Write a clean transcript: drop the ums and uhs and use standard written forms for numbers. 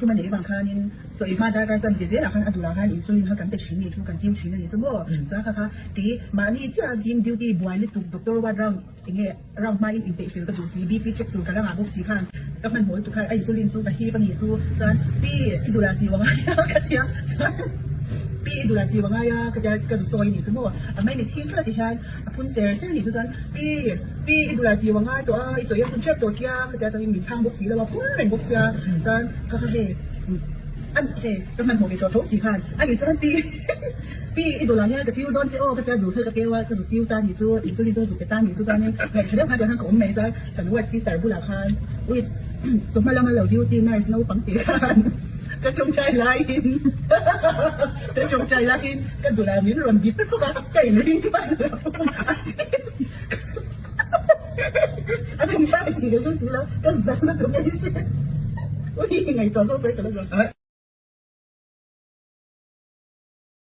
thlum a neih avang khanin chaw ei hma darkar chan ti zelah khan a dulah khan insulin kha kan pe thin a ni chu kan chiu thin a ni chu maw. Chuan kha kha kei mahni chiah a zing duty buai lutuk doctor ward round enge round hmain inpeih fel ka duh si BP check tur ka la ngah bawk si khan ka hmanhmawh lutuk khan a insulin chu ka hip a ni chu chuan pi i dulah chiu a ngai a ka tia chuan pi i dulah chiu a ngai a ka tia ka zu sawi a ni chu maw a hmei ni chhing tlat ti hian a phun ser ser a ni chu chuan pi pi i dulah chiu a ngai tawh a i chawi a hun tep tawh sia ka tia chuan min chhang bawk si lo a phun reng bawk sia chuan kha kha hei a hei ka hmanhmawh ve tawh tho si khan a ni chuan pi Pi, i duhlah hian ka chiu dawn che aw ka tia duh kha ka keu a, ka zu chiu ta ni chu, insulin chu zu pe ta ni chu chuanin ngaihṭha deuh khan tiang khan ka awm mai chuan kan ward sister bulah khan ui chawhma lama lo duty nurse naupang tih khan ka ṭawngṭai laiin ka ṭawngṭai laiin ka duhlah min rawn bit thawk a, ka inring hman lo a ṭawngṭai tih ka hre si lo, ka zak lutuk a ni ui ngaihtuah zawk ber ka la zawk.